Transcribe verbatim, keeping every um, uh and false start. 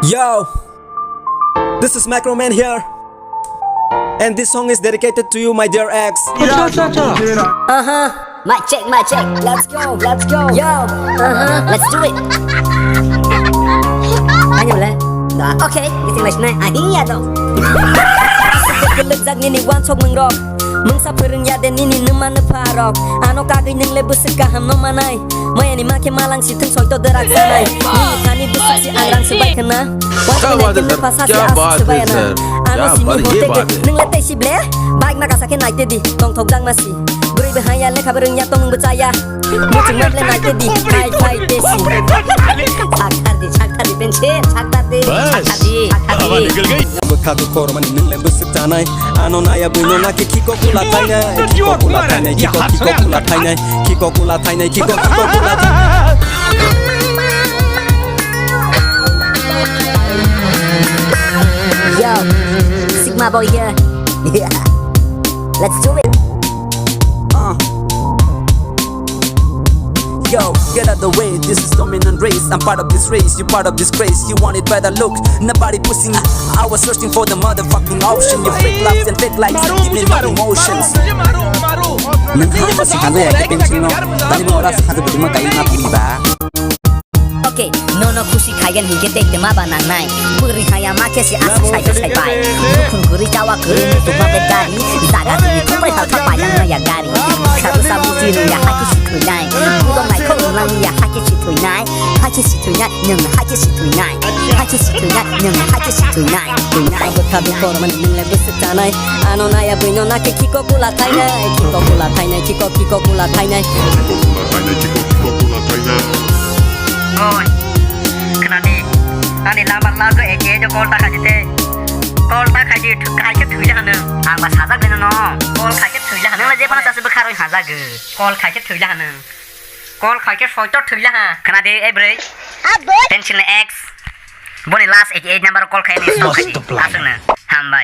Yo, this is Macro Man here, and this song is dedicated to you, my dear ex. Aha, mic check, mic check. Let's go, let's go. Yo, aha, let's do it. Ano le? Okay, gising mas na. Ahi ya to. Kelek jak nini wansok mengrok. Mungsa phwrwng ya de nini numa nupha rok. Ano kagwi nung le bwswk kaham no manai. Maya ni ma khe malang si thung soi to derak sanai. Nini thani bwswk si ang rang swbai khna. Wansok nai khe nupha sa si aswk swbai ana. Ano si mi hote ke nung le tei si ble. Bike ma kasa khe nai te di. Tong thok jak ma si. Bwrwi bwhai ya lekha bwrwng ya tongmung bwchaya. Muchung ma ble nai te di. Khai khai te si. Sakthar di, sakthar di, pensil, sakthar di. Bas. Sakthar di, sakthar di. Bwkha dukor mani nung le bwswk chanai. Ano naya bwino na khe khiko kula thainai. Khiko kula thainai, khiko, khiko kula thainai. Khiko, khiko kula thainai, khiko, khiko kula thainai. Yo, Sigma boy here. Yeah. Let's do it. Uh. Yo, get out the way, this is dominant race. I'm part of this race, you part of this craze. You want it by the look, nobody pushing. I was searching for the motherfucking option. You fake loves and fake likes, give me no emotions. Nang hama si hando ya ke pension no. Tani mo ora sa hando ma kai na puli ba. Okay, nono khusi khaigen hinkhe tei tma ba nangnai. Bwrwi haya ma khe si aswk sai sai bai. Bukhung kwrwi chawa kwrwi muchungma bai gari. Jaga simi thupai halkha painang maya gari. Sabu sabu si nung ya hakhe si thwinai. Budok naikho nung ya hakhe si thwinai. Hakhe si thwinai, nung hakhe si thwinai. Hakhe si thwinai, nung hakhe si thwinai. Thwinai. Bwkha dukor mani nung le bwswk chanai. Ano naya bwino na khe khiko kula thainai, khiko kula thainai, khiko, khiko kula thainai. Khiko kula thainai, khiko, khiko kula thainai. Oi, khwnadi, ani lambar lago eke jo call ta khaji te. Call ta khaji, thu-, khaikhe thwija hano. Ang ba sajak beno no. Call khaikhe thwija hano. Nang le je phano sase bwkha roi hajago. Call khaikhe thwija hano. Call khaikhe soito thwija ha. Khwnadi, ei bwrwi. Abo. Tension ex. Boni last eighty eight number call khai ni stop khaji. Aswkno. Hambai.